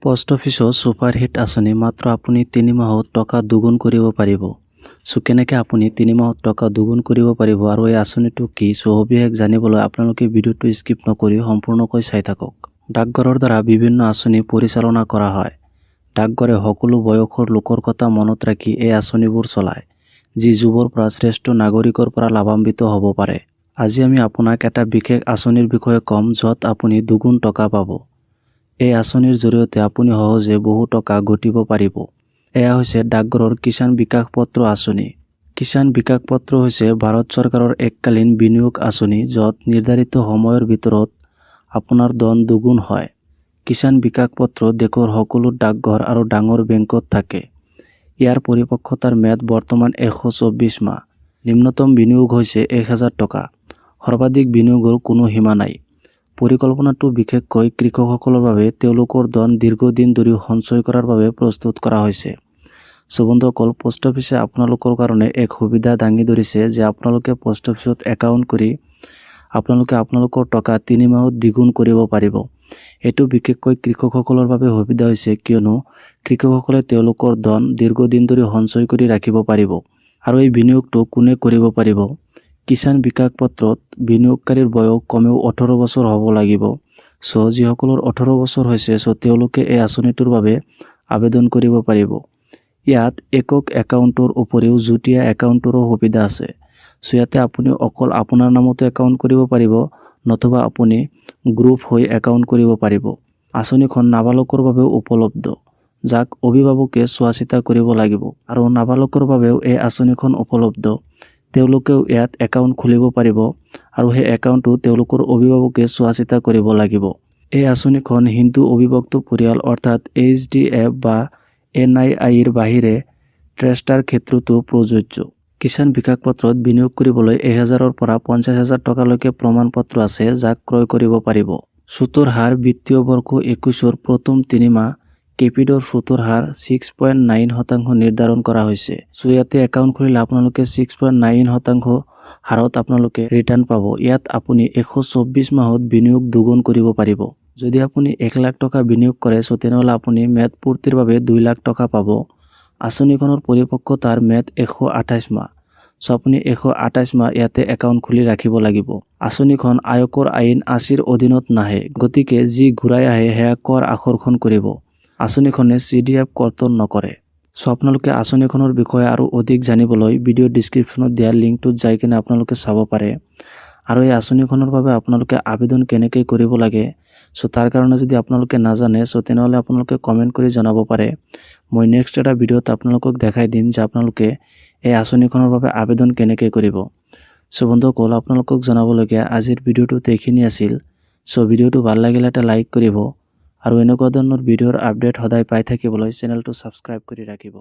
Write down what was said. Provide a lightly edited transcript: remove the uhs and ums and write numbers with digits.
Post অফিচত superhit আঁচনি, মাত্ৰ আপুনি 3 মাহত টকা দুগুণ কৰিব পাৰিব। চ' কেনেকৈ আপুনি 3 মাহত টকা দুগুণ কৰিব পাৰিব আৰু এই আঁচনিটো কি, চ' সবিশেষ জানিবলৈ আপোনালোকে ভিডিঅ'টো স্কিপ নকৰি সম্পূৰ্ণকৈ চাই থাকক। ডাকঘৰৰ দ্বাৰা বিভিন্ন আঁচনি পৰিচালনা কৰা হয়। ডাকঘৰে সকলো বয়সৰ লোকৰ কথা মনত ৰাখি এই আঁচনিবোৰ চলায়, যি যুৱৰ পৰা শ্ৰেষ্ঠ নাগৰিকৰ পৰা লাভান্বিত হ'ব পাৰে। আজি আমি আপোনাক এটা বিশেষ আঁচনিৰ বিষয়ে ক'ম, য'ত আপুনি দুগুণ টকা পাব। এই আঁচনিৰ জৰিয়তে আপুনি সহজে বহু টকা ঘটিব পাৰিব। এয়া হৈছে ডাকঘৰৰ কিষাণ বিকাশ পত্ৰ আঁচনি। কিষাণ বিকাশ পত্ৰ হৈছে ভাৰত চৰকাৰৰ এককালীন বিনিয়োগ আঁচনি, য'ত নিৰ্ধাৰিত সময়ৰ ভিতৰত আপোনাৰ ধন দুগুণ হয়। কিষাণ বিকাশ পত্ৰ দেশৰ সকলো ডাকঘৰ আৰু ডাঙৰ বেংকত থাকে। ইয়াৰ পৰিপক্কতাৰ ম্যাদ বৰ্তমান 124 মাহ। নিম্নতম বিনিয়োগ হৈছে 1000 টকা। সৰ্বাধিক বিনিয়োগৰ কোনো সীমা নাই। পৰিকল্পনাটো বিশেষকৈ কৃষকসকলৰ বাবে তেওঁলোকৰ ধন দীৰ্ঘদিন ধৰি সঞ্চয় কৰাৰ বাবে প্ৰস্তুত কৰা হৈছে। চ' বন্ধুসকল, পোষ্ট অফিচে আপোনালোকৰ কাৰণে এক সুবিধা দাঙি ধৰিছে যে আপোনালোকে পোষ্ট অফিচত একাউণ্ট কৰি আপোনালোকে আপোনালোকৰ টকা 3 মাহত দ্বিগুণ কৰিব পাৰিব। এইটো বিশেষকৈ কৃষকসকলৰ বাবে সুবিধা হৈছে, কিয়নো কৃষকসকলে তেওঁলোকৰ ধন দীৰ্ঘদিন ধৰি সঞ্চয় কৰি ৰাখিব পাৰিব। আৰু এই বিনিয়োগটো কোনে কৰিব পাৰিব? কিষাণ বিকাশ পত্ৰত বিনিয়োগকাৰীৰ বয়স কমেও 18 বছৰ হ'ব লাগিব। চ' যিসকলৰ 18 বছৰ হৈছে, চ' তেওঁলোকে এই আঁচনিটোৰ বাবে আবেদন কৰিব পাৰিব। ইয়াত একক একাউণ্টৰ উপৰিও যুটীয়া একাউণ্টৰো সুবিধা আছে। চ' ইয়াতে আপুনি অকল আপোনাৰ নামতো একাউণ্ট কৰিব পাৰিব, নতুবা আপুনি গ্ৰুপ হৈ একাউণ্ট কৰিব পাৰিব। আঁচনিখন নাবালকৰ বাবেও উপলব্ধ, যাক অভিভাৱকে চোৱা চিতা কৰিব লাগিব। আৰু নাবালকৰ বাবেও এই আঁচনিখন উপলব্ধ। তেওঁলোকেও ইয়াত একাউণ্ট খুলিব পাৰিব আৰু সেই একাউণ্টটো তেওঁলোকৰ অভিভাৱকে চোৱা চিতা কৰিব লাগিব। এই আঁচনিখন হিন্দু অবিভক্ত পৰিয়াল অৰ্থাৎ এইচডিএফ বা এনআইআইৰ বাহিৰে ট্ৰাষ্টৰ ক্ষেত্ৰতো প্ৰযোজ্য। কিষাণ বিকাশ পত্ৰত বিনিয়োগ কৰিবলৈ 1000ৰ পৰা 50,000 টকালৈকে প্ৰমাণ পত্ৰ আছে, যাক ক্ৰয় কৰিব পাৰিব। সুতৰ হাৰ: বিত্তীয় বৰ্ষ 21ৰ প্ৰথম 3 মাহ কেপিডৰ সুতৰ হাৰ 6.9% নিৰ্ধাৰণ কৰা হৈছে। চ' ইয়াতে একাউণ্ট খুলিলে আপোনালোকে 6.9% হাৰত আপোনালোকে ৰিটাৰ্ণ পাব। ইয়াত আপুনি 124 মাহত বিনিয়োগ দুগুণ কৰিব পাৰিব। যদি আপুনি 1 লাখ টকা বিনিয়োগ কৰে, চ' তেনেহ'লে আপুনি ম্যাদ পূৰ্তিৰ বাবে 2 লাখ টকা পাব। আঁচনিখনৰ পৰিপক্কতাৰ ম্যাদ 128 মাহ। চ' আপুনি 128 মাহ ইয়াতে একাউণ্ট খুলি ৰাখিব লাগিব। আঁচনিখন আয়কৰ আইন 80ৰ অধীনত নাহে, গতিকে যি ঘূৰাই আহে সেয়া কৰ আকৰ্ষণ কৰিব। আঁচনিখনে চিডিএফ কৰ্তন নকৰে। চ' আপোনালোকে আঁচনিখনৰ বিষয়ে আৰু অধিক জানিবলৈ ভিডিঅ' ডিছক্ৰিপশ্যনত দিয়া লিংকটোত যাই কিনে আপোনালোকে চাব পাৰে। আৰু এই আঁচনিখনৰ বাবে আপোনালোকে আবেদন কেনেকৈ কৰিব লাগে, চ' তাৰ কাৰণে যদি আপোনালোকে নাজানে, চ' তেনেহ'লে আপোনালোকে কমেণ্ট কৰি জনাব পাৰে। মই নেক্সট এটা ভিডিঅ'ত আপোনালোকক দেখাই দিম যে আপোনালোকে এই আঁচনিখনৰ বাবে আবেদন কেনেকৈ কৰিব। চ' বন্ধুসকল, আপোনালোকক জনাবলগীয়া আজিৰ ভিডিঅ'টোত এইখিনি আছিল। চ' ভিডিঅ'টো ভাল লাগিলে এটা লাইক কৰিব আৰু এনেকুৱা ধৰণৰ ভিডিঅ'ৰ আপডেট সদায় পাই থাকিবলৈ চেনেলটো ছাবস্ক্ৰাইব কৰি ৰাখিব।